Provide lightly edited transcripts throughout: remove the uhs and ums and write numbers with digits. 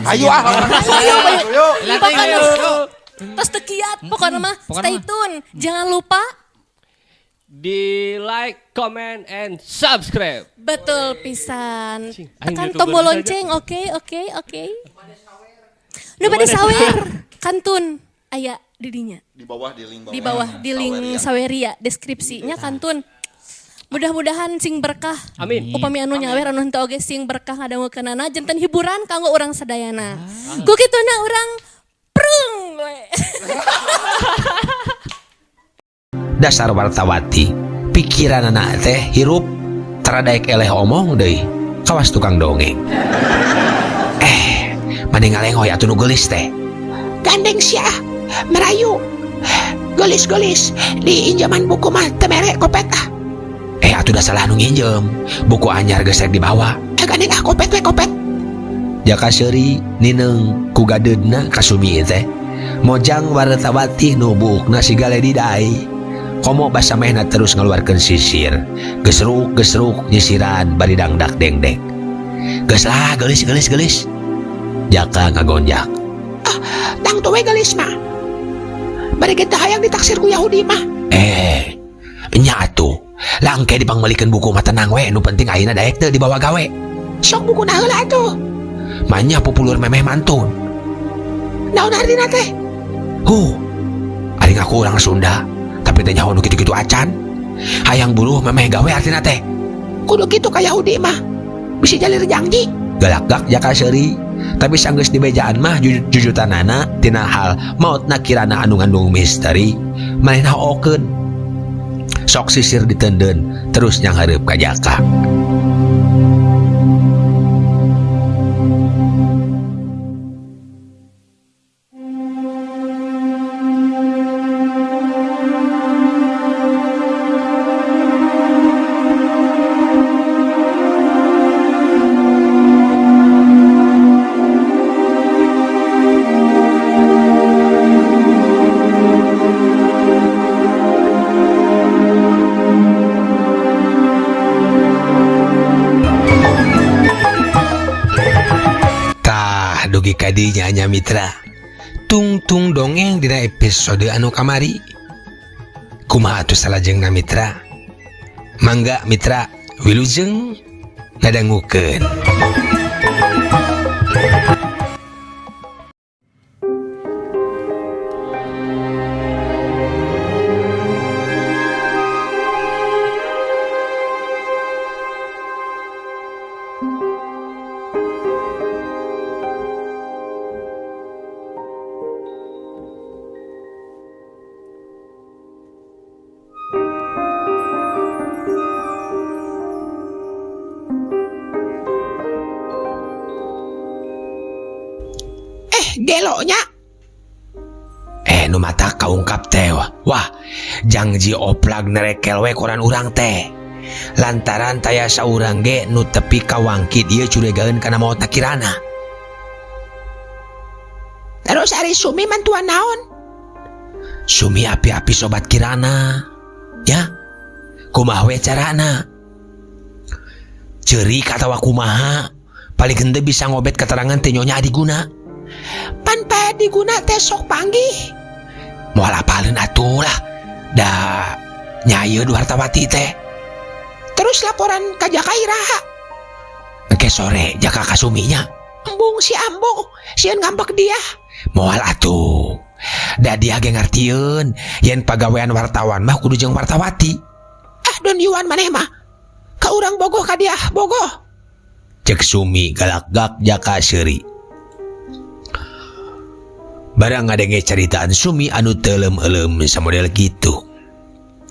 Ayo ah. Ayo, ayo. Lah, Pokoknya ayo. tos teu kiat, pokoknya mah Pokoknya stay mah. tune. Jangan lupa Di like, comment, and subscribe. betul pisan. Cing, aing Tekan YouTuber tombol saja. lonceng, oke, oke, oke. Nu bade sawer, kantun aya di dinya. Di bawah di link bawah. Di bawah di link Saweria. Saweria deskripsinya kantun. Mudah-mudahan sing berkah. Amin. Upami anu nyawer anu henteu oge sing berkah ngadangukeunana janten hiburan kanggo urang sadayana. Ku kituna urang prung we. Dasar wartawati pikiran anak teh hirup teradaek eleh omong deui kawas tukang dongeng. Mending ngalengoy atuh nu geulis teh. Gandeng sia merayu gelis-gelis di injaman buku mah teu mere kopet ah. Atuh da salah nu nginjem buku anyar geus rek dibawa. Gandeng ah, kopet we, kopet. Jaka seuri nineung ku gadeudna ka Sumi teh mojang wartawati nu buukna siga ledidai komo basa mehna terus ngaluarkeun sisir gesruk gesruk nyisiran bari dangdak dengdek. Geus lah, geulis geulis geulis. Jaka ngagonjak. Ah, tangtu we geulis mah bari ge teu hayang ditaksir ku Yahudi mah. Nya atuh langke dipangmeulikeun buku mah tenang we, nu penting ayeuna daek teu dibawa gawe. Sok bukuna heula atuh. Manya pupulur memeh mantun. Naon artina teh? Huh, ari ngaku urang Sunda tapi teh nyaho nu kitu-kitu acan. Hayang buruh memeh gawe artina teh. Kudu kitu ka Yahudi mah bisa jalir janji. Galakgak Jaka seuri tapi sanggeus dibejaan mah jujutanana tina hal mautna Kirana anu ngandung misteri manehna hookeun. Sok sisir diteundeun terus nyanghareup ka Jaka. Tah dugi ka dinya nya mitra. Tungtung dongeng dina episode anu kamari. Kumaha atuh salajengna mitra? Mangga mitra wilujeng ngadangukeun. Gelonya. Nu mata kaungkap teh. Wah, jangji oplag nerekel we koran urang teh. Lantaran taya saurang ge nu tepi kawangkit ieu curigaeun kana maot Kirana. Terus ari Sumi mantuan naon? Sumi api-api sobat Kirana. Ya. Kumaha we carana? Ceurik atawa kumaha? Paling henteu bisa ngobet keterangan teh nyonya Adiguna. Pan pa Adiguna teh sok panggih. Moal apaleun atuh lah. Da nyaieun wartawati teh. Terus laporan ka Jaka iraha? Engke sore Jaka ka Suminya. Embung si Ambung, sieun ngambek dia. Moal atuh. Da dia ge ngartieun yen pagawean wartawan mah kudu jeung wartawati. Ah, Don Yuan maneh mah. Ka urang bogoh ka dia, bogoh. Cek Sumi galak-gak Jaka seuri. Barang ngadenge caritaan Sumi anu teuleum-euleum samodel kitu.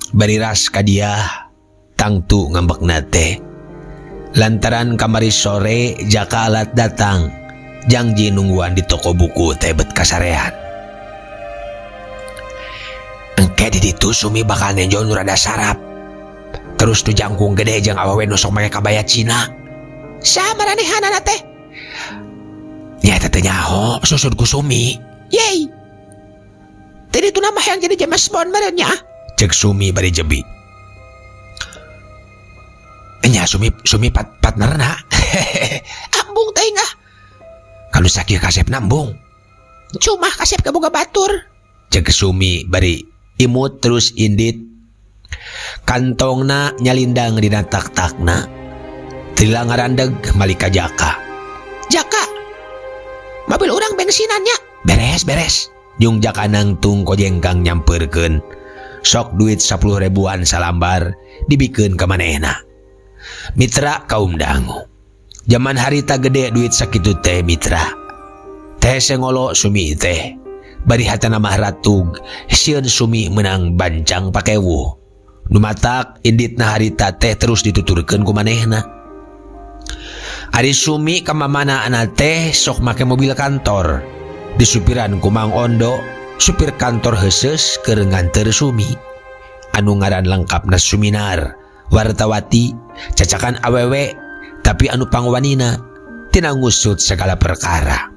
Bari ras ka dia tangtu ngambekna teh. Lantaran kamari sore Jaka alat datang, jangji nungguan di toko buku teh bet kasarean. Engke di ditu Sumi bakal nenjo nu rada sarap. Terus nu jangkung gede jeung awewe nu sok make kabaya Cina. Saha maranehanana teh? Nya eta teh nyaho susud ku Sumi. Yey. Tadi itu nama yang jadi James Bond meureun nya. Cek Sumi bari jebi. Nya Sumi, Sumi partnerna. Ambung teuing ah. Ka nu sakieu kasep nambung. Cuma kasep ge boga batur. Cek Sumi bari imut terus indit. Kantongna nyalindang dina tak-takna. Tila ngarandeg malik ka Jaka. Jaka, mobil urang bensinan nya. Beres beres. Jung Jaka nangtung kojengkang nyamperkeun. Sok duit 10 ribuan salambar dibikeun ka manehna. Mitra kaum dangu. Zaman harita gede duit sakitu teh mitra. Teh sengolo Sumi teh. Bari hatena mah ratug sieun Sumi menang bancang pakewuh. Nu matak inditna harita teh terus dituturkeun ku manehna. Ari Sumi ka mamana teh sok make mobil kantor. Disupiran ku Mang Ondo, supir kantor heuseus keur nganteur Sumi. Anu ngaran lengkapna Suminar, wartawati, cacakan awewe, tapi anu pangwanina tina ngusut segala perkara.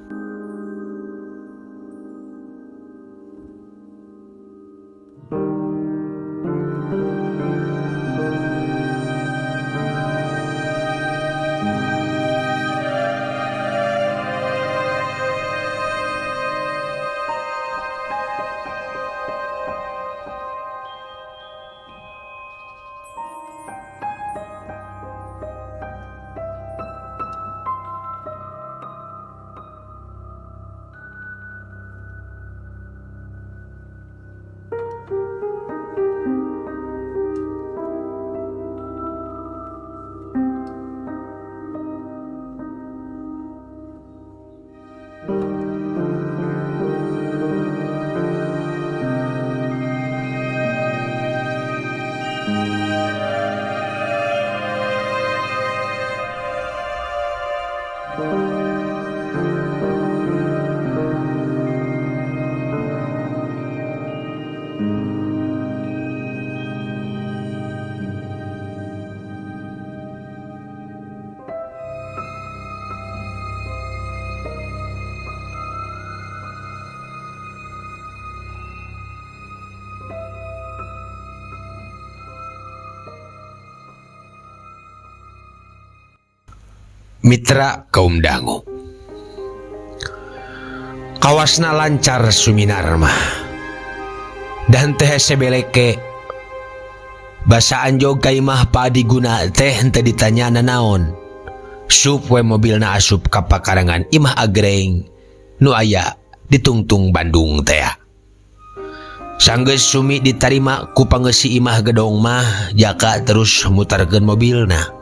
Mitra kaum dangu. Kawasna lancar Suminar mah. Dan teh sebeleke. Basa anjog ka imah padiguna teh henteu ditanya nanaon. Sup we mobilna asup ka pakarangan imah agreng nu aya ditungtung Bandung teh. Sanggeus Sumi ditarima ku pangeusi imah gedong mah, Jaka terus mutarkeun mobilna.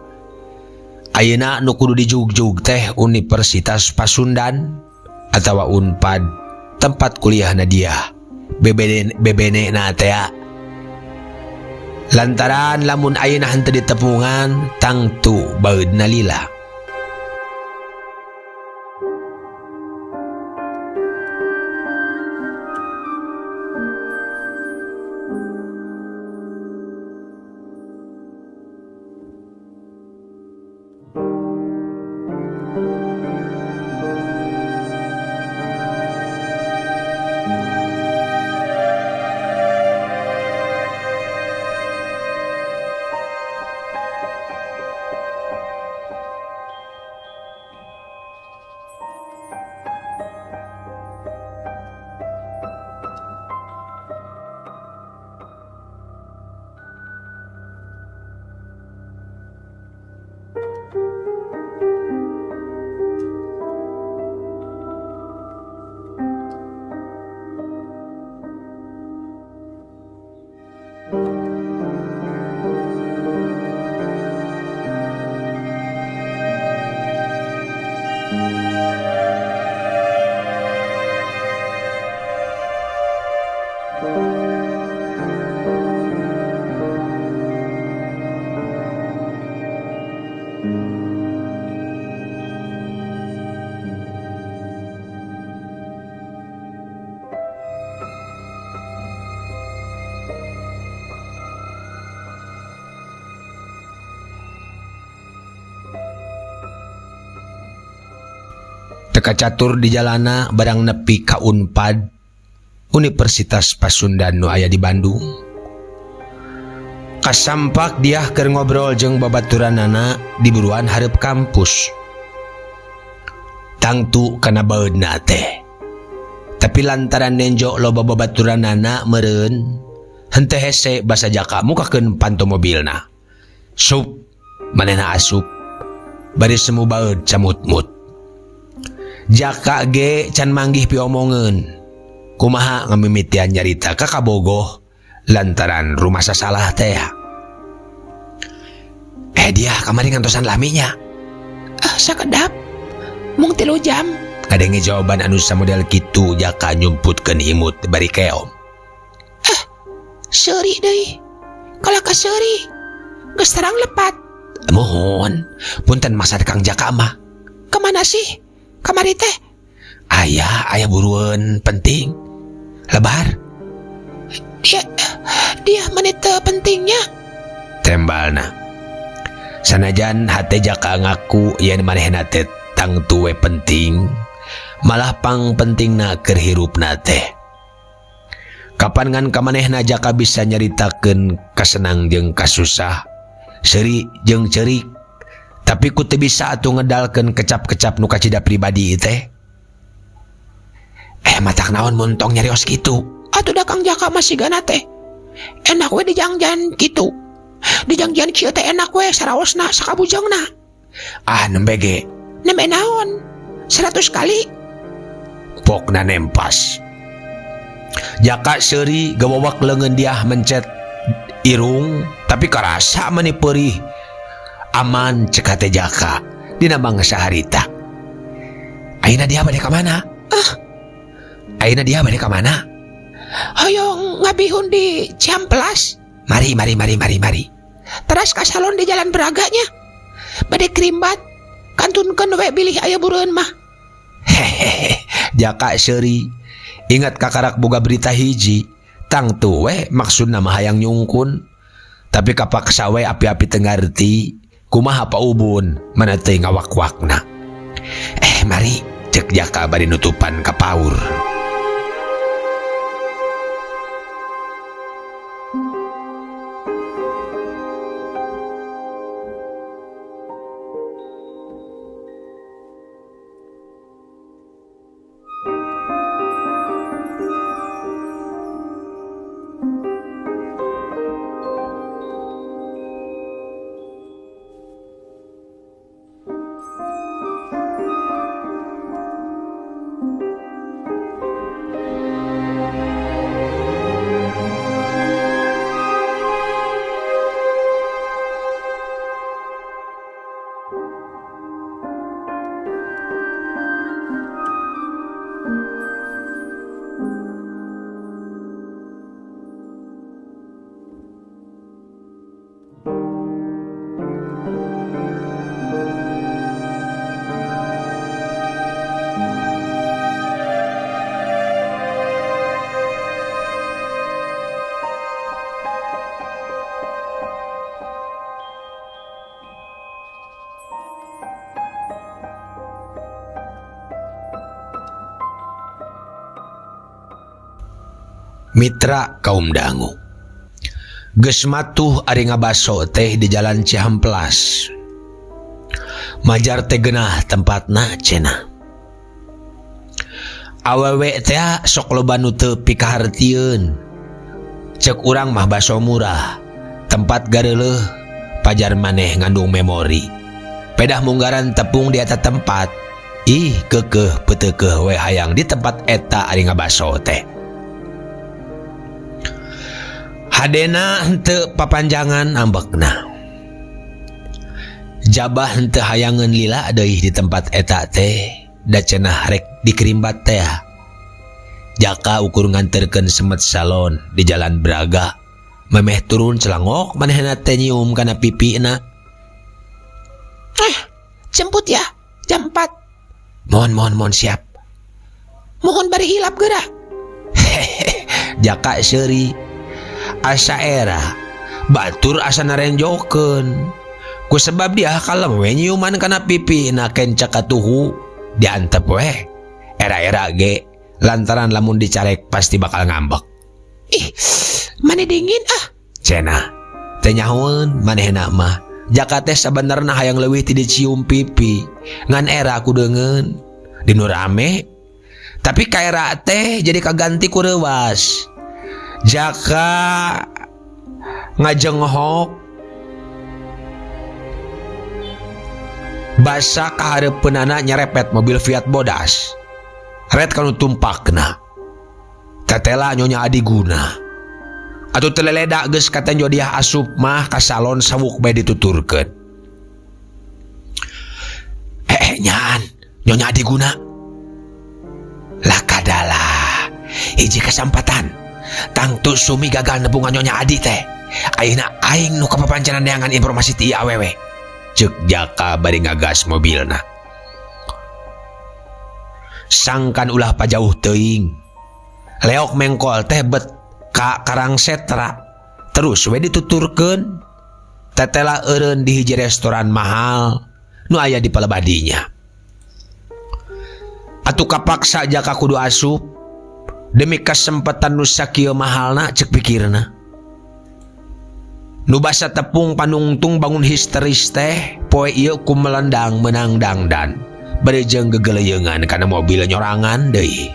Ayeuna nu kudu dijugjug teh Universitas Pasundan atawa Unpad tempat kuliahna dia. Bebene na teh. Lantaran lamun ayeuna henteu ditepungan tangtu baeudna lila. Teka catur di jalana barang nepi ka Unpad Universitas Pasundan nu aya di Bandung. Kasampak dia keur ngobrol jeung babaturanana di buruan hareup kampus. Tangtu kana baeudna teh. Tapi lantaran nenjo loba babaturanana meureun henteu hese basa Jaka mukakeun panto mobilna. Sup manehna asup bari semu baeud camutmut. Jaka ge can manggih piomongeun. Kumaha ngamimitian nyarita ka kabogoh lantaran rumasa salah teh. Eh dia kamari ngantosan laminya. Ah, sakedap. Mung 3 jam. Ngadenge jawaban anu samodel kitu Jaka nyumputkeun imut bari keom. Ah, seuri deui. Kalah ka seuri. Geus terang lepat. Mohon, punten maksad Kang Jaka mah. Kemana sih? Kamari teh? Aya, aya buruan penting. Lebar. Dia menit pentingnya. Tembalna. Sanajan hate Jaka ngaku yen manehna teh tangtu we penting, malah pang pentingna keur hirupna teh. Kapan ngan ka manehna Jaka bisa nyaritakeun kasenang jeung kasusah, seuri jeung ceurik, tapi ku teu bisa atuh ngedalkeun kecap-kecap nu kacida pribadi teh. Matak naon mun tong nyarios kitu? Atuh da Kang Jaka mah sigana teh. Enak we dijangjan kitu. Dijangjan kieu teh enak we saraosna sakabujengna. Ah, nembe ge. Nembe naon? 100 kali. Pokna nempas. Jaka seuri gawawak leungeun diah mencet irung tapi karasa mani perih. Aman cek hate Jaka dina mangsa harita. Ayeuna dia bade ka mana? Ah. Ayeuna dia bade ka mana? Hoyong ngabihun di Ciamplas. Mari, mari, mari, mari, mari. Teras ka salon di Jalan Braganya. Bade krimbat. Kantunkeun we bilih aya burueun mah. Hehehe, Jaka seuri. Ingat kakarak boga berita hiji. Tangtu we maksudna mah hayang nyungkun. Tapi kapaksa we api-api teu ngarti. Kumaha Pa Ubun mana teu ngawak-wakna. Mari cek Jaka bari nutupan ka paur. Mitra kaum dangu. Geus matuh ari ngabaso teh di jalan Cihamplas. Majar teh geunah tempatna cenah. Awewe teh sok loba nu teu pikahartieun. Cek urang mah baso murah. Tempat gareuleuh pajar maneh ngandung memori. Pedah munggaran tepung di eta tempat. Ih keukeuh peuteukeuh we hayang di tempat eta ari ngabaso teh. Hadena henteu papanjangan ambekna. Jabah henteu hayangeun lila deui di tempat eta teh, da cenah rek dikerimbat teh. Jaka ukur nganterkeun semet salon di Jalan Braga. Memeh turun celangok manehna teh nyium kana pipina. Jemput ya, jam 4. Mohon, mohon, mohon siap. Mohon bari hilap geura. Hehehe, Jaka seuri. Asa era batur asa narenjokeun. Ku sebab dia kalem we nyiuman kana pipi na kencak katuhu diantep we. Era-era ge lantaran lamun dicarek pasti bakal ngambek. Ih, mane dingin ah. Cenah teh nyahoeun manehna mah. Jaka teh sabenerna hayang leuwih ti dicium pipi. Ngan era ku deungeun. Di nu rame tapi kaera teh jadi kaganti ku reuwas. Jaka ngajenghok basa kahareupeunana nyerepet mobil Fiat bodas. Ret kanu tumpakna. Tetela Nyonya Adiguna. Atuh teu leleda geus katenjo dia asup mah ka salon sawuk bae dituturkeun. Nyaan Nyonya Adiguna. Lah kadalah hiji kesempatan. Tangtu Sumi gagal nebungan Nyonya Adi teh. Ayeuna aing nu kapapancanan neangan informasi ti ieu awewe. Ceuk Jaka bari ngagas mobilna. Sangkan ulah pajauh teuing. Leok mengkol teh bet ka Karang Setra. Terus we dituturkeun. Tetela eureun di hiji restoran mahal nu aya di palebadinya. Atuh kapaksa Jaka kudu asup demi kesempatan nu sakieu mahalna ceuk pikirna. Nu basa tepung panungtung bangun histeris teh poe ieu ku melendang menang dangdan bari jeung gegeleuyeungan kana mobil nyorangan deui.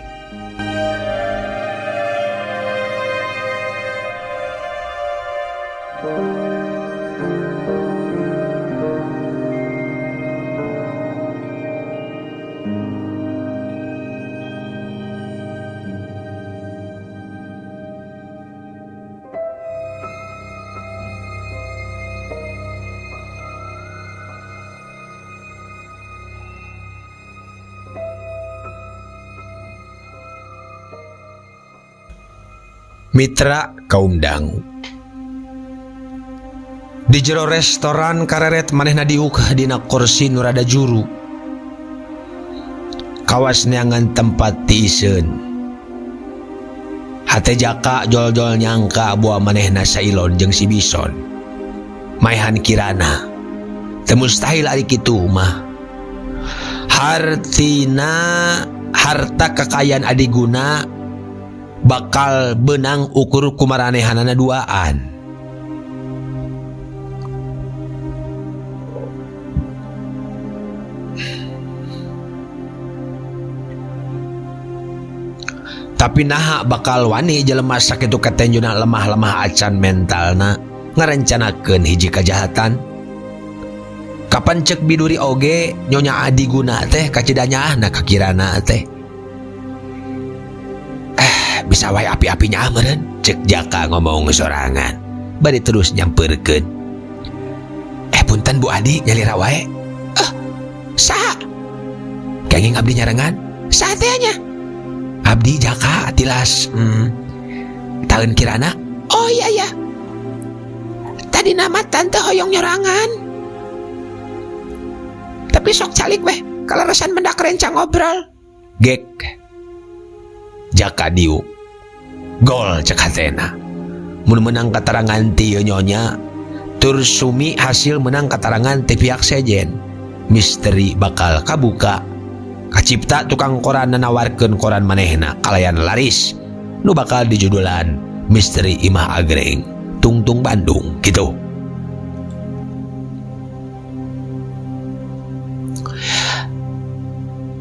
Mitra kaum dangu. Di jero restoran kareret manehna diuk dina kursi nu rada juru. Kawas neangan tempat tiiseun. Hate Jaka jol-jol nyangka boa manehna sailon jeung si Bison. Maehan kirana teu mustahil ari kitu mah. Hartina harta kekayaan Adiguna bakal benang ukur kumaranehanana duaan. Tapi naha bakal wani jelema sakitu katenjuna lemah-lemah acan mentalna ngarencanakeun hiji kajahatan. Kapan cek biduri oge Nyonya Adiguna teh kacida nyaahna kakirana teh. Bisa wae api-apinya meureun cek Jaka ngomong sorangan bari terus nyamperkeun. Punten Bu Adi nyalira wae. Saha? Kenging abdi nyarengan. Saha teh nya? Abdi Jaka tilas tahun kirana. Oh iya iya. Tadi nama tante hoyong nyorangan. Tapi sok calik weh kaleresan mendak rencang ngobrol. Gek. Jaka diuk. Gol cek hatena. Mun menang katarangan ti ieu nyonya, tur Sumi hasil menang katarangan ti pihak sejen. Misteri bakal kabuka. Kacipta tukang koran nanawarkeun koran manehna kalayan laris nu bakal dijudulan Misteri Imah Agreng Tungtung Bandung gitu.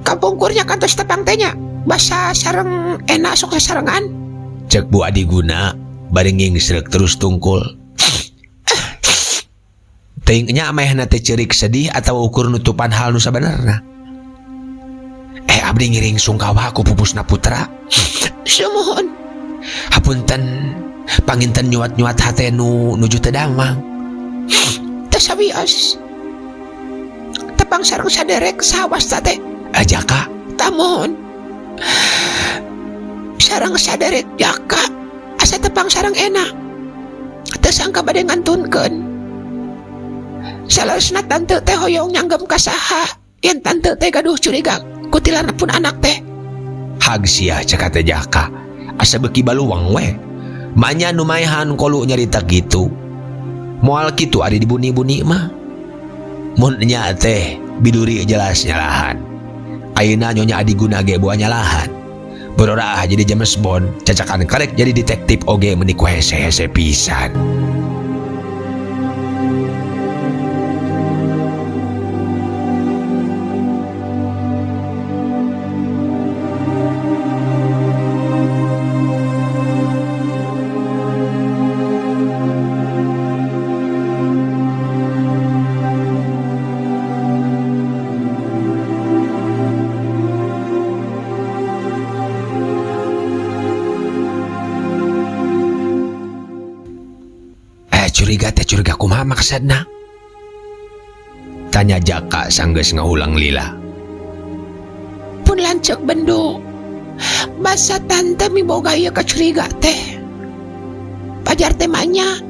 Kapungkurnya kantos tepang teh nya basa sareng enak sok sasarengan. Cek Bu Adiguna bari ngingsreuk terus tungkul. Teuing nya amehna teh ceurik sedih atawa ukur nutupan hal nu sabenerna. Abdi ngiring sungkawa ku pupusna putra. Sumuhun. Hapunten panginten nyuat-nyuat hate nu nuju teu damang. Teu sawios. Tepang sareng saderek sawasta teh. Jaka. Tamun. Sareng saderek Jaka asa tepang sareng enak. Teu sangka bade ngantunkeun. Saleresna tante teh hoyong nyanggem ka saha yen tante teh gaduh curiga kutilan pun anak teh. Hag sia cek teh Jaka asa beuki baluang we. Manya nu maehan kolu nyarita kitu. Moal kitu ari dibuni-buni mah. Mun nya teh biduri jelas nyalahan. Ayeuna Nyonya Adiguna ge boa nyalahan. Bororaah jadi James Bond, cacakan karek jadi detektif oge meuni ku hese-hese pisan. Curiga teh curiga kumaha maksudna? Tanya Jaka sanggeus ngahulang lila. Pun lanceuk bendu. Basa tante miboga ieu kacuriga teh. Pajar teh manya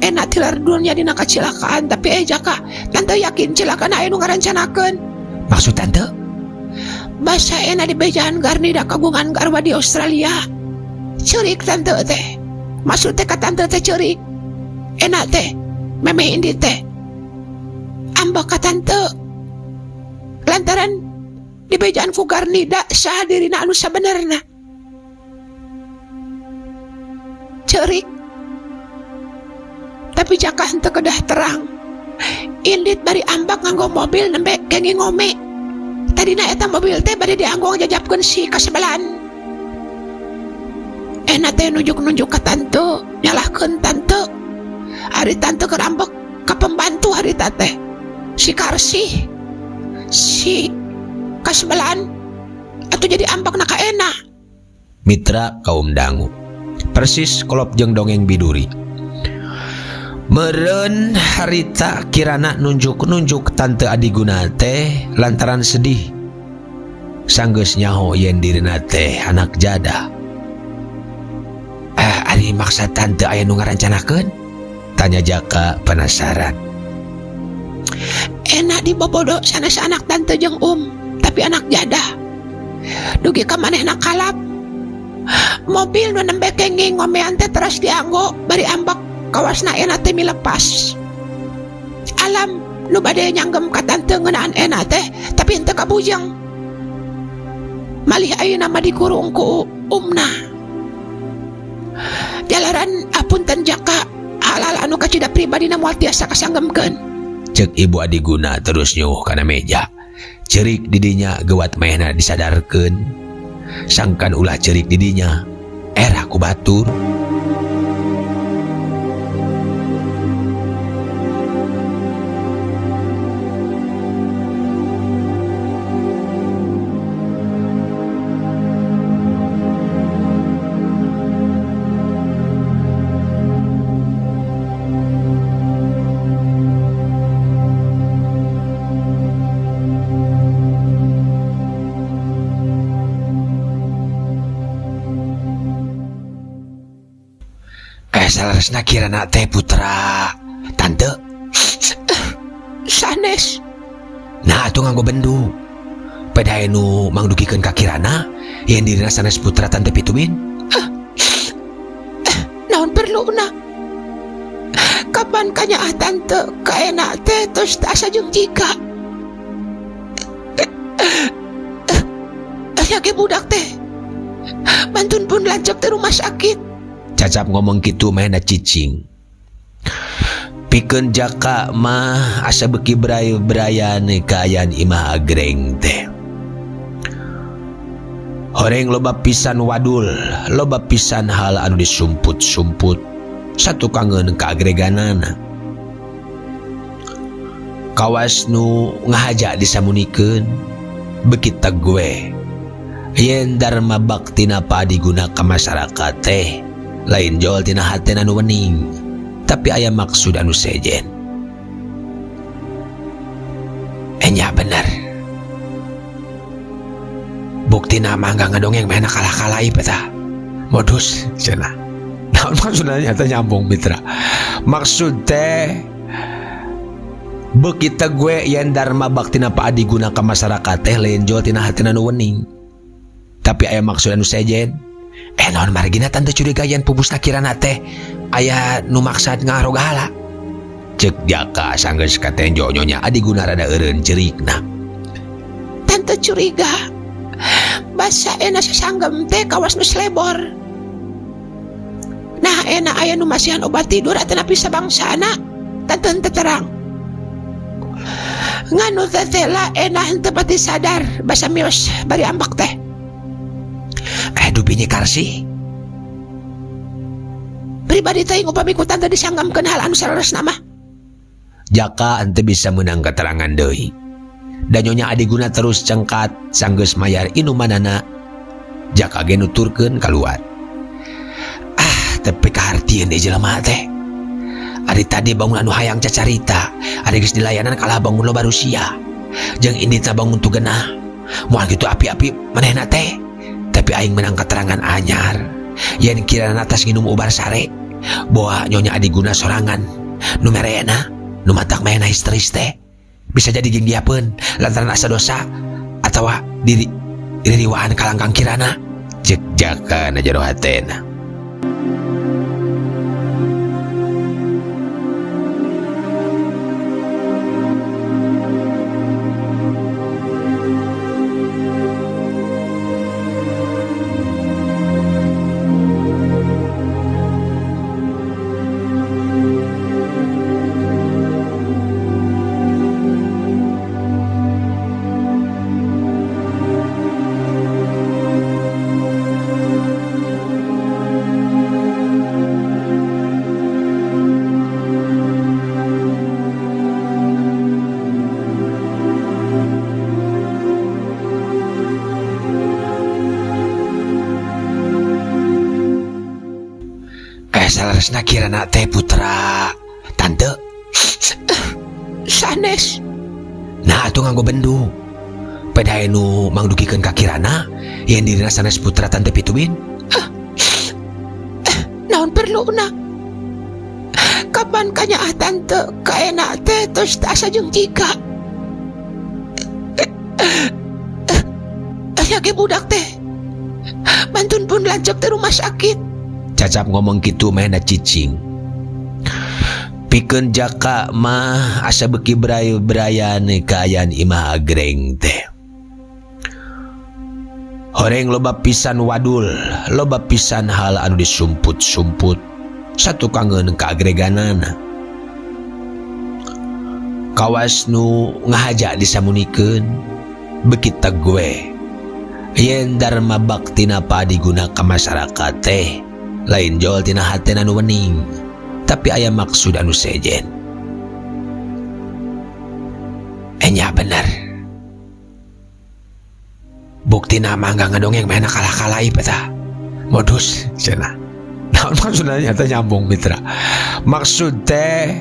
enak tilar dunia dina kacilakaan tapi Jaka tante yakin cilakana aya nu ngarancanakeun. Maksud tante? Basa enak dibejaan Garnida kagungan garwa di Australia. Ceurik tante teh. Maksud teh ka tante teh ceurik. Enak teh memeh indi teh. Ambek ka tante. Lantaran dibejaan ku Garnida saha dirina anu sabenerna. Ceurik. Tapi Jaka henteu kedah terang. Indit bari ambak nganggo mobil nembe kenging ngome. Tadina eta mobil teh bade dianggo ngajajapkeun si kasebelan. Enak teh nunjuk-nunjuk ka tante, nyalahkeun tante. Ari tante keur ambek ka pembantu harita teh. Si Karsih, si kasebelan atuh jadi ambek na ka enak. Mitra kaum dangu. Persis kolop jeung dongeng biduri. Meureun harita kirana nunjuk-nunjuk tante Adiguna teh lantaran sedih. Sanggeus nyaho yen dirina teh anak jadah. Ari maksa tante aya nu ngarancanakeun? Tanya Jaka penasaran. Enak dibobodo sanes anak tante jeung tapi anak jadah. Dugi ka manehna kalap. Mobil nu nembe kenging ngomean teh teras dianggo bari ambek kawasna enak teh milepas. Alam nu bade nyanggem ka tante ngeunaan enak teh tapi henteu kabujeng. Malih ayeuna mah dikurung ku umna. Jalaran apunten Jaka, halal anu kacida pribadina moal tiasa kasanggemkeun. Cek Ibu Adiguna terus nyuh kana meja. Cerik didinya gewat manehna disadarkeun. Sangkan ulah cerik didinya era ku batur. Saleresna kirana teh putra tante sanes. Nah atuh nganggo bendu pedae nu mangdugikeun ka kirana yen dirina sanes putra tante Pitumin. Naon perluna kapan kanyaah tante kaenak teh tos asa jeung jika aya ge budak teh bantun pun lanceuk teh rumah sakit. Cacap ngomong kitu manehna cicing. Pikeun Jaka mah asa beuki bray-brayan kaayaan imah agreng teh. Horeng loba pisan wadul, loba pisan hal anu disumput-sumput satukangeun kaagreganana. Kawas nu ngahaja disamunikeun beuki tegue. Yen dharma baktina padiguna ka masyarakat teh lain jol tina hatena anu wening, tapi aya maksud anu sejen. Enya bener. Buktina mah nggak ngadongeng mana kalah-kalahi peta. Modus cenah. Naon maksudna nyata nyambung mitra. Maksud teh beuki gue yen dharma baktina paadiguna ka masyarakat teh lain jol tina hatina nu wening. Tapi aya maksud anu sejen. Naon margina tante curiga yen pupusna kirana teh aya nu maksad ngarogahala. Cek Jaka sanggeus katenjo nyonya Adiguna rada eureun cerikna. Tante curiga basa enak sasanggem teh kawas nu selebor. Nah enak aya nu masihan obat tidur atanapi sabangsana tante henteu terang. Nganu teh lah enak henteu pati sadar basa mios bari ambek teh. Dupi Nyi Karsi. Pribadi teh upami ku tante disanggamkeun hal anu saleresna mah. Jaka henteu bisa meunang keterangan deui. Dan nyonya Adiguna terus cengkat sanggeus mayar inumanana. Jaka ge nuturkeun kaluar. Ah, tepi kahartieun deui jelema teh. Ari tadi bangun anu hayang cacarita, ari geus dilayanan kalah bangun loba rusia. Jeung inditna bangun tu genah. Moal kitu api-api manehna teh. Tapi aing menang keterangan anyar. Yen kirana atas nginum ubar sare, boa Nyonya Adiguna sorangan. Nu mereena, nu matak manehna histeris teh. Bisa jadi jeung diapeun lantaran asa dosa atawa diri ririwaan kalangkang kirana. Cek Jaka na jero hatena. Saleresna kirana teh putra tante sanes. Nah atuh nganggo bendu peda nu mangdugikeun ka kirana yen dirina sanes putra tante Pituin. Naon perluna kapan kanyaah tante kaenak teh tos asa jeung jika aya ge budak teh mantun pun lanceuk teh rumah sakit. Cacap ngomong kitu mehna cicing. Pikeun Jaka mah asa beuki bray-brayan kaayaan imah agreng teh. Horeng loba pisan wadul, loba pisan hal anu disumput-sumput satukangeun kaagreganana. Kawas nu ngahaja disamunikeun beuki tegue. Yen dharma baktina padiguna ka masyarakat teh lain jol tina hatena nu wening, tapi aya maksud anu sejen. Enya bener. Buktina mah nggak ngadongeng mainna kalah-kalahi peta. Modus cenah. Naon maksudna nyata nyambung mitra. Maksud teh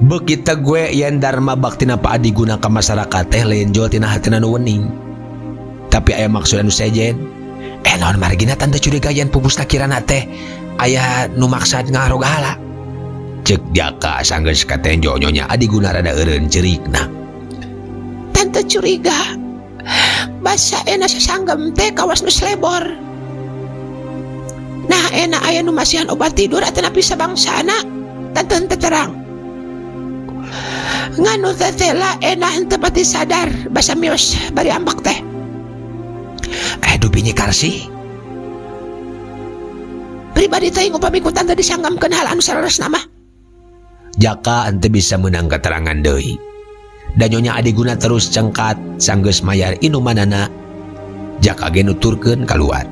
beuki gue yen dharma baktina paadiguna ka masyarakat teh lain jol tina hatena nu wening, tapi aya maksud anu sejen. Naon margina tante curiga yen pupusna kirana teh aya nu maksad ngarogahala. Cek Jaka sanggeus katenjo Nyonya Adiguna rada eureun cerikna. Tante curiga basa ena sasanggem teh kawas nu selebor. Nah ena aya nu masihan obat tidur atanapi sabangsana tante henteu terang. Nganu tetela ena henteu pati sadar basa mios bari ambek teh. Dupi Nyi Karsi pribadi teh upami ku tante disanggamkeun hal anu saleresna mah. Jaka henteu bisa meunang keterangan deui. Dan Nyonya Adiguna terus cengkat sanggeus mayar inumanana. Jaka ge nuturkeun kaluar.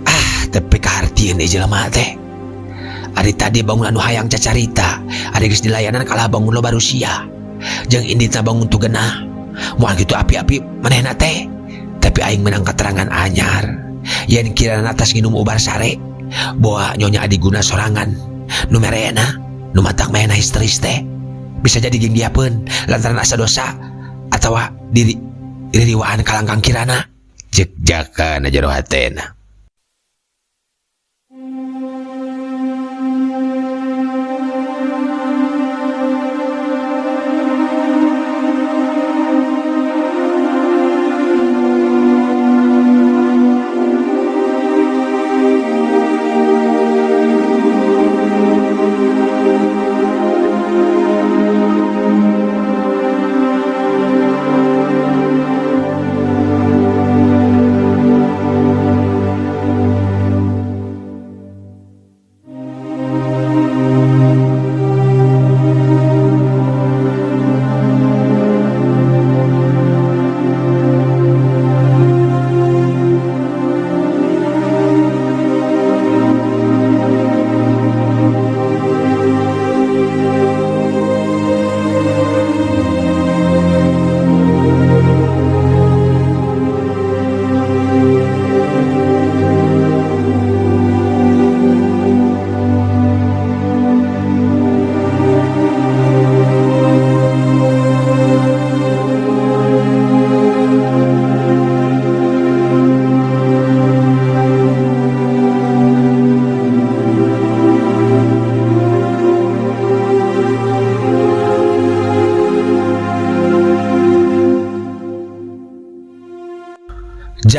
Ah, tepi kahartieun ieu jelema teh. Ari tadi bangun anu hayang cacarita, ari geus dilayanan kalah bangun loba rusia. Jeung inditna bangun tu genah. Moal kitu api-api manehna teh. Tapi aing menang keterangan anyar. Yen kirana atas nginum ubar sare, boa Nyonya Adiguna sorangan. Nu mereena, nu matak manehna histeris teh. Bisa jadi jeung diapeun lantaran asa dosa atawa diri ririwaan kalangkang kirana. Cek Jaka na jero hatena.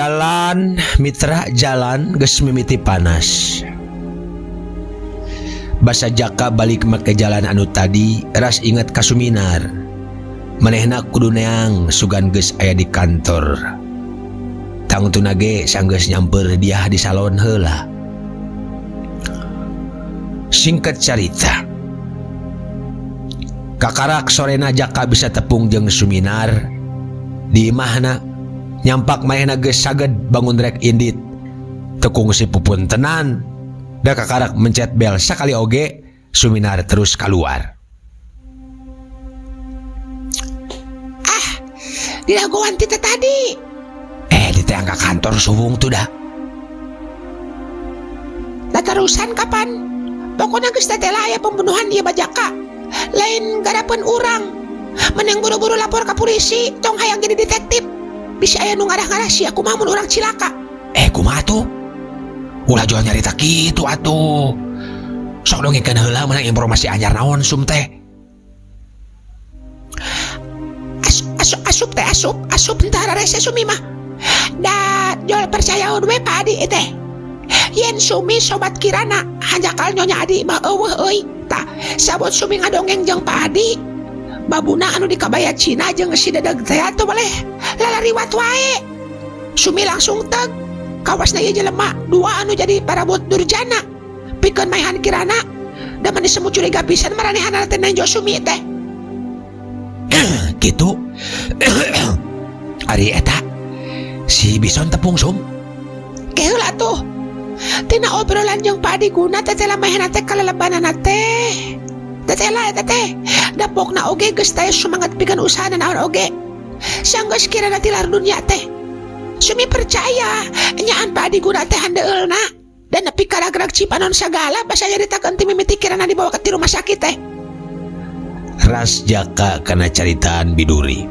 Jalan, mitra, jalan geus mimiti panas. Basa Jaka balik make jalan anu tadi ras inget ka Suminar. Manehna kudu neang sugan geus aya di kantor. Tangtuna ge sanggeus nyamper dia di salon heula. Singkat carita, kakarak sorena Jaka bisa tepung jeung Suminar di imahna. Nyampak manehna geus saged bangun rek indit. Teu kungsi pupuntenan. Da kakarak mencet bel sakali oge Suminar terus keluar. Ah, didagoan ti tadi. Eh, diteang ka kantor suwung tuh dah. Terusan kapan? Pokoknya geus tetela aya pembunuhan ieu Bajaka. Lain garapeun urang. Mending buru-buru lapor ke polisi, tong hayang jadi detektif. Bisa aya nu ngarah-ngarah sia kumaha mun urang cilaka. Eh, kumaha tuh? Ulah jual nyarita kitu atuh. Sok dongengkeun heula menang informasi anyar naon sum teh. As, asup asup teh asup asup entah rese Sumi mah. Da jol percaya we Pak Adi teh. Yen Sumi sobat Kirana hanjakal Nyonya Adi mah euweuh euy. Tah sabot Sumi ngadongeng jeung Pak Adi. Babuna anu di kabaya Cina jeung si dedeg teh atuh boleh lalariwat wae. Sumi langsung teg. Kawasna ieu jelema dua anu jadi parabot durjana. Pikeun maehan Kirana. Da mani semu curiga pisan maranehanana teh nenjo Sumi teh. Gitu. Ari eta si Bison tepung sum. Keheula tuh. Tina obrolan jeung Pak Adi Guna tetela maehanna teh kalelebanana teh. Tetela eta teh. Dapokna oge geus teh semangat pikeun usahana naon oge. Sanggeus Kirana tilar dunia teh. Sumi percaya nyaan Pak Adi Guna teh handeulna. Dan nepi ka ragrag Cipanon sagala basa nyaritakeun ti mimiti Kirana dibawa ke rumah sakit teh. Ras Jaka kana caritaan biduri.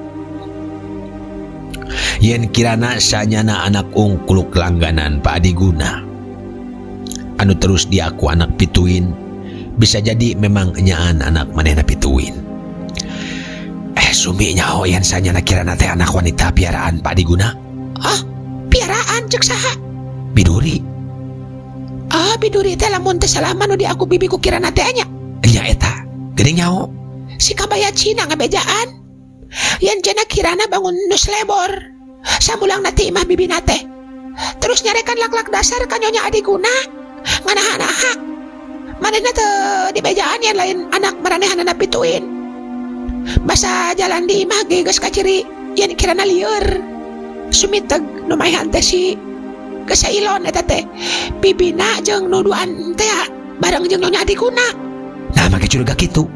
Yen Kirana sanyana anak ungkuluk langganan Pak Adi Guna. Anu terus diaku anak pituin, bisa jadi memang enyaan anak manehna pituin. Eh, Sumi nyaho yen sanyana Kirana teh anak wanita piaraan Pak Adi Guna. Ah, piaraan cek saha? Biduri. Ah, biduri teh lamun teh salah mah nu diaku bibi ku Kirana teh nya. Nya eta, geuning nyaho. Si kabaya Cina ngabejaan. Yen cenah Kirana bangun nus lebor. Samulang nati imah bibina teh. Terus nyarekan lak-lak dasar ka Nyonya Adi Guna. Nganaha-naha. Manehna teu dibejaan yen lain anak maranehanana pituin. Basa jalan di imah ge geus kaciri yen Kirana lieur. Sumiteg nu maehan teh si geus ilon eta teh. Bibina jeung nu duaan teh bareng jeung Nyonya Adi Guna. Nah, make curiga kitu.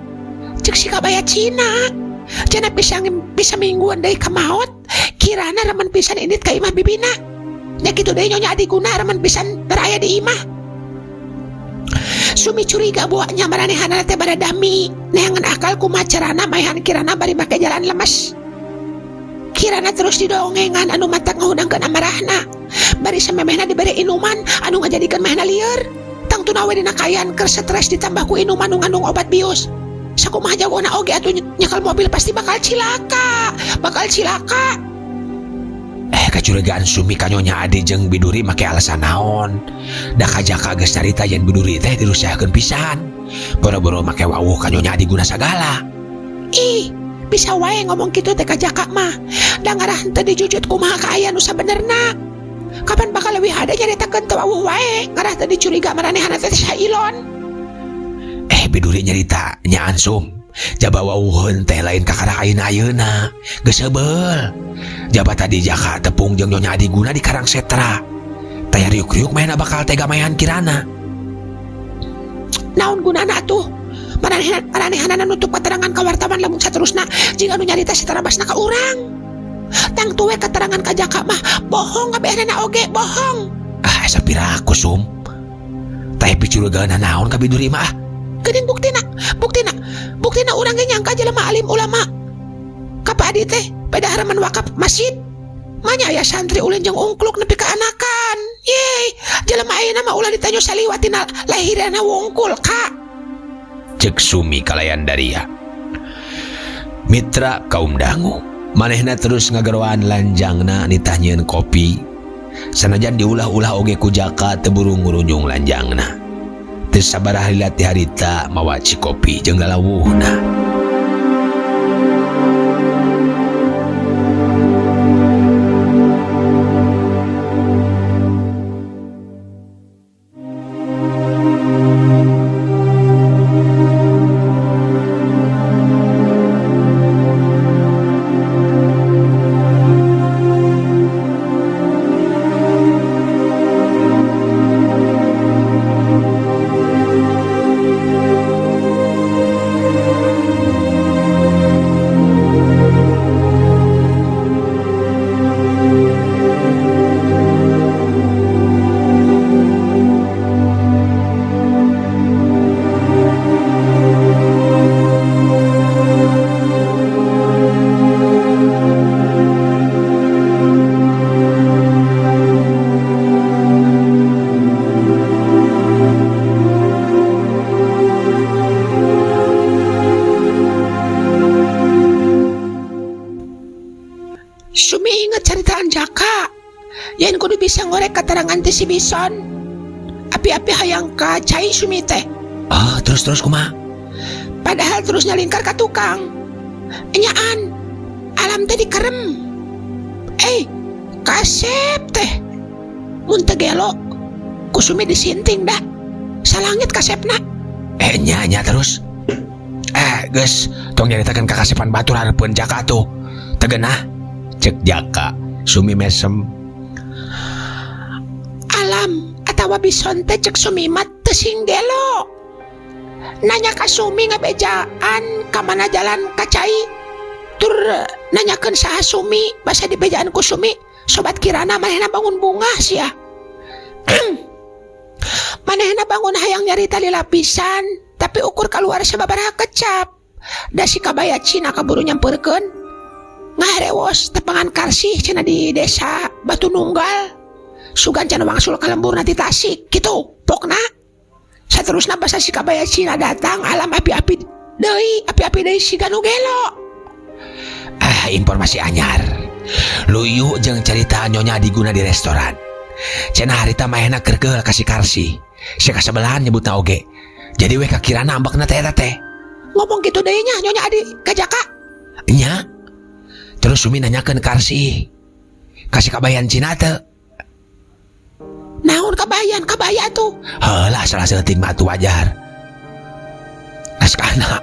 Cek si kabaya Cina. Cenah bisa bisa mingguan deui ka maot. Kirana remen pisan indit ka imah bibina. Nya kitu deui Nyonya Adi Guna remen pisan beraya di imah. Sumi curiga buaknya maranehanana teh baradami. Neangan akal kumaha carana maehan Kirana bari make jalan lemes. Kirana terus didongengan anu matak ngahudangkeun amarahna. Bari samemehna dibere inuman anu ngajadikeun mahna lieur. Tangtuna we dina kaayaan keur stres ditambah ku inuman nu ngandung obat bius. Sakumaha jagona oge atuh nyekal mobil pasti bakal cilaka, bakal cilaka. Eh, kecurigaan Sumi ka Nyonya Adi jeung Biduri make alasan naon? Da ka Jaka geus carita yen Biduri teh dirusahakeun pisan. Boro-boro make wawuh ka Nyonya Adi guna sagala. Ih, bisa wae ngomong kitu teh ka Jaka mah. Da ngarah henteu dijujut kumaha kaayaan nu sabenerna. Kapan bakal leuwih hade nyaritakeun teu wawuh wae, ngarah teu dicuriga maranehana teh sailon. Eh, Biduri nyarita nyaan Sum. Jaba wawuheun teh lain kakara ayeuna ayeuna. Geus heubeul. Jaba tadi Jaka tepung jeung Nyonya Adi Guna di Karang Setra. Taya riuk-riuk mahna bakal tega maehan Kirana. Naon gunana atuh? Maranehanana nutup keterangan ka wartawan lamun saterusna jika anu nyarita satarabasna ka urang. Tangtu we keterangan ka Jaka mah bohong kabehanana oge bohong. Ah, asa piraku Sum. Teh picurigaan naon ka Biduri mah ah. Geuning buktina, buktina, buktina urang ge nyangka jelema alim ulama. Ka Pak Adi teh beda haraman wakaf masjid. Manya aya santri ulin jeung ungkluk nepi ka anakan. Yeay, jelema ayeuna mah ulah ditanyo saliwat tina lahirana wungkul ka. Cek Sumi kalayan daria. Mitra kaum dangu, manehna terus ngageroan lanjangna nitah nyieun kopi. Sanajan diulah-ulah oge ku Jaka teu buru ngurunjung lanjangna. Teu sabaraha lila ti harita mawa cikopi jeung lalawuhna. Sumi inget caritaan Jaka. Yen kudu bisa ngorek keterangan ti si Bison. Api-api hayang ka cai Sumi teh. Ah, terus-terus kumaha? Padahal terus nyalingkar ka tukang. Enyaan, alam teh dikerem. Kasep teh. Mun teu gelo, ku Sumi disinting dah. Salangit kasepna. Nya, nya terus. Geus, tong nyaritakeun ka kasepan batur hareupeun Jaka tuh. Teu geunah. Cek Jaka, Sumi mesem. Alam atawa Bison teh cek Sumi mah teu sing gelo. Nanya ka Sumi ngabejaan ka mana jalan ka cai. Tur nanyakeun saha Sumi, basa dibejaan ku Sumi, sobat Kirana manehna bangun bunga sia. Manehna bangun hayang nyarita lila pisan, tapi ukur keluar sababaraha kecap. Da si kabaya Cina kaburu nyampeurkeun. Ngaharewos tepangan Karsih cenah di desa Batu Nunggal. Sugan cenah wangsul ka lembur nanti Tasik gitu pokna. Saterusna basa si kabaya Cina datang alam api-api deui, api-api deui siga nu gelo. Ah, informasi anyar. Luyu jeung carita nyonya diguna di restoran. Cenah harita maehna kerkeul ka si Karsih. Sia kasebelahan nyebutna oge. Jadi we kakirana ambekna teh eta teh. Ngomong gitu deui nya nyonya adi ka Jaka. Nya. Terus Sumi nanyakeun Karsih. Kasih kabayan Cina teu? Naon kabayan? Kabaya tuh. Heulah salah seutik mah atuh wajar. Askana.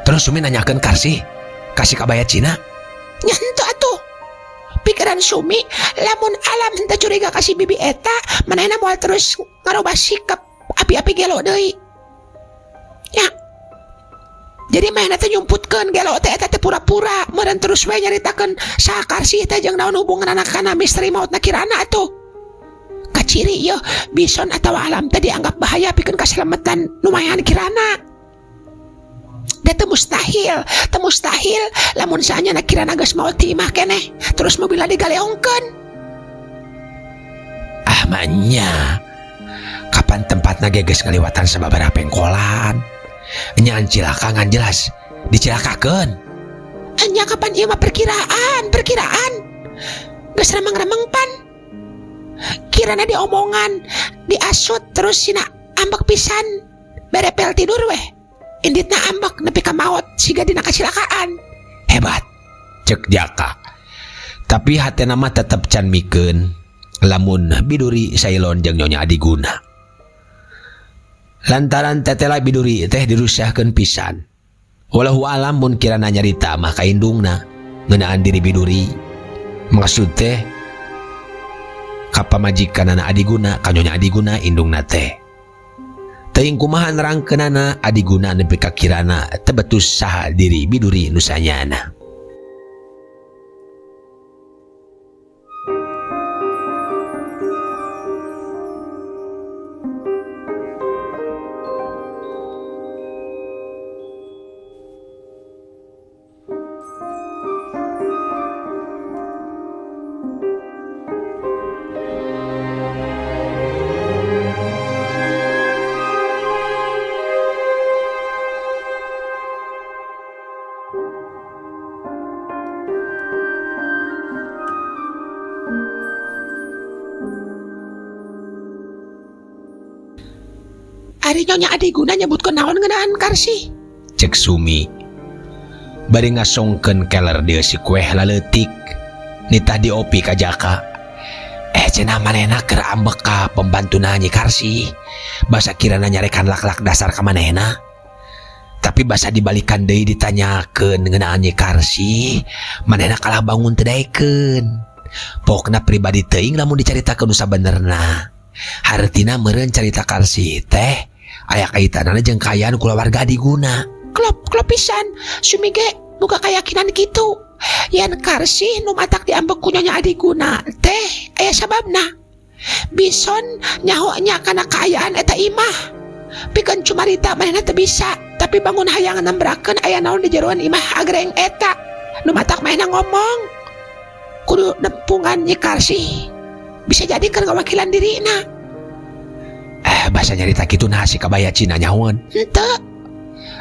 Terus Sumi nanyakeun Karsih. Kasih kabaya Cina? Nya henteu atuh. Pikiran Sumi lamun alam henteu curiga ka si bibi eta, manehna moal terus ngarobah sikap api-api gelo deui. Ya. Jadi manehna teh nyumputkeun gelo teh eta teh pura-pura, meureun terus we nyaritakeun saha Karsih teh jeung naon hubunganna kana misteri mautna Kirana atuh. Kaciri ieu Bison atawa alam teh dianggap bahaya pikeun kasalametan lumayan Kirana. Da teu mustahil, teu mustahil lamun saanyana Kirana geus maot ti imah keneh, terus mobilna digaleongkeun. Ah manya. Kapan tempatna ge geus ngaliwatan sababaraha pengkolan. Nyaan cilaka ngan jelas dicilakakeun. Enya kapan ieu mah perkiraan, perkiraan. Geus remeng-remeng pan. Kirana diomongan, diasut terus sina ambek pisan. Berepel tidur weh. Inditna ambek nepi ka maot siga dina kacilakaan. Hebat. Cek Jaka. Tapi hatena mah tetep can mikeun lamun biduri sailon jeung Nyonya Adiguna. Lantaran tetela biduri teh dirusahkeun pisan. Wallahu alam mun kirana nyarita mah ka indungna ngeunaan diri biduri. Maksud teh ka pamajikanana Adiguna, ka Nyonya Adiguna indungna teh. Teuing kumaha nerangkeunana Adiguna nepi ka kirana teu betus saha diri biduri nu sanyana. Ari Nyonya Adiguna nyebutkeun naon ngeunaan Karsih? Cek Sumi. Bari ngasongkeun keler dieu si kueh laleutik. Nitah diopi ka Jaka. Eh cenah manehna keur ambek ka pembantuna Nyi Karsih. Basa kirana nyarekan lak-lak dasar ka manehna. Tapi basa dibalikan deui ditanyakeun ngeunaan Nyi Karsih, manehna kalah bangun teu daekeun. Pokna pribadi teuing lamun dicaritakeun nu sabenerna. Hartina meureun carita Karsih teh aya kaitanana jeung kaayaan kulawarga Adiguna. Klop klop pisan, Sumi ge boga kayakinan kitu. Yen Karsih nu matak diambek ku Nyonya Adiguna teh aya sababna. Bison nyaho nya kana kaayaan eta imah. Pikeun cumarita manehna teu bisa, tapi bangun hayang nembrakeun aya naon di jeroan imah agreng eta. Nu matak manehna ngomong kudu nempungan Nyi Karsih. Bisa jadi keur ngawakilan dirina. Eh basa nyarita kitu nah si kabaya Cina nyahoeun. Henteu.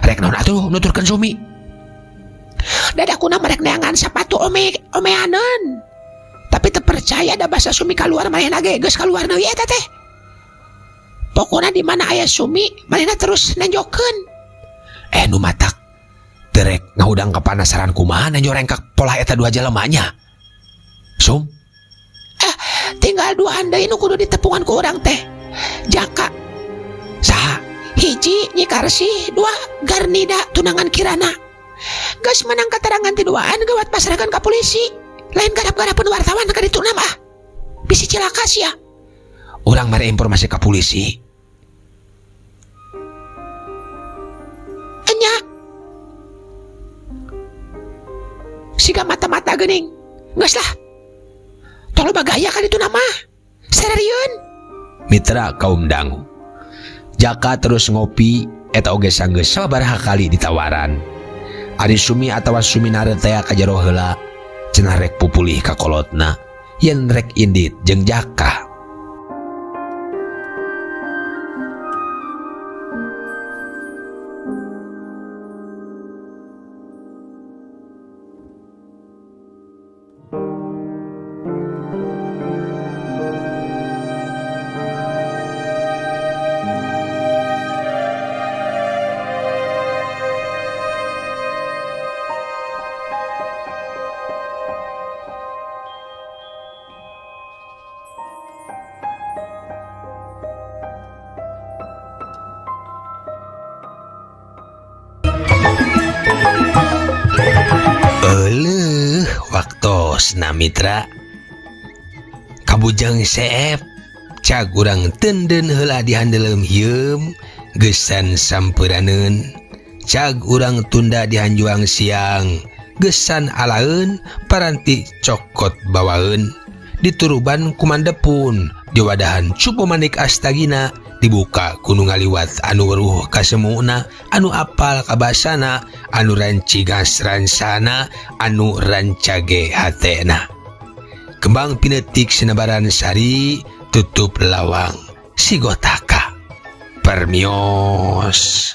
Rek naon atuh nuturkeun Sumi? Dadakuna merek neangan sapatu ome omeaneun. Tapi teu percaya da basa Sumi kaluar manehna ge geus kaluar deui eta teh. Pokona di mana aya Sumi manehna terus nenjokeun. Eh nu matak teu rek ngahudang kapanasaran kumaha nenjo rengkak polah eta dua jelema nya. Sum. Tinggal duaan deui nu kudu ditepungan ku urang teh. Jaka. Saha? Hiji Nyi Karsih, dua Garnida tunangan Kirana. Geus menang keterangan ti duaan gawat pasrahkeun ka polisi. Lain garap-garapeun wartawan ka dituna mah. Bisi cilaka sia. Urang mere informasi ka polisi. Enya. Siga mata-mata geuning. Geus lah. Tong loba gaya ka dituna mah. Sererieun. Mitra kaum dangu. Jaka terus ngopi eta oge sanggeus sababaraha kali ditawaran. Ari Sumi atawa Suminare teh ka jero heula cenah rek pupulih ka kolotna yen rek indit jeung Jaka. Euleuh waktosna mitra. Kabujang seep cag urang tenden heula dihandeleum hieum geusan sampeunaneun. Cag urang tunda dihanjuang siang geusan alaeun paranti cokot bawaeun. Dituruban kumandepun diwadahan cupu manik astagina dibuka ku nu ngaliwat anu weruh kasemuna anu apal kabasana anu rancigas ransana anu rancage hatena. Kembang pinetik sinebaran sari tutup lawang sigotaka. Permios.